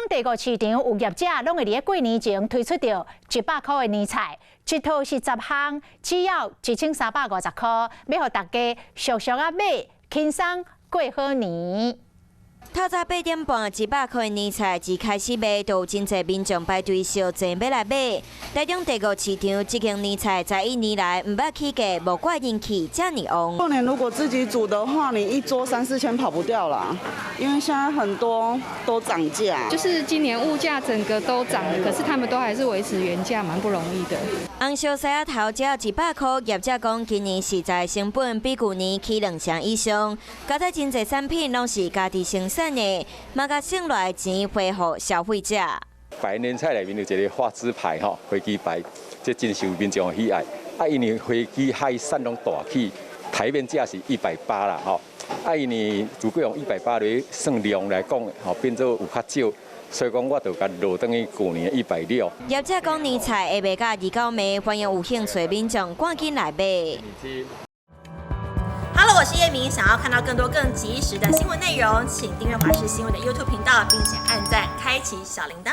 第五市場有業者攏會佇咧過年前推出著100箍的年菜，一套是10項，只要1350箍，欲予大家俗俗仔買，輕鬆過好年。透早8點半，100箍的年菜一開始賣，就有真濟民眾排隊相爭欲來買。台中第五市場這間年菜11年來毋捌起價，無怪人氣遮爾旺。過年如果自己煮的話，你一桌三四千跑不掉啦，因為現在很多都漲價。就是今年物價整個都漲了，可是他們都還是維持原價，蠻不容易的。紅燒獅仔頭只要100箍，業者講今年食材成本比舊年起2成以上，加上真濟產品攏是家己生產的，嘛共省落來錢回予消費者。擺年菜內面有一個花枝排吼，火雞排，這真受民眾喜愛。啊，因為火雞海產攏大起，台面價是180啦吼。啊，因為如果用一百八來算量來講，吼變做有較少。所以講，我就共落轉去舊年160。業者講年菜會賣到29暝，歡迎有興趣的民眾趕緊來買。 Hello，我是葉明，想要看到更多更及時的新聞內容，請訂閱華視新聞的 YouTube 頻道，並且按讚，開啟小鈴鐺。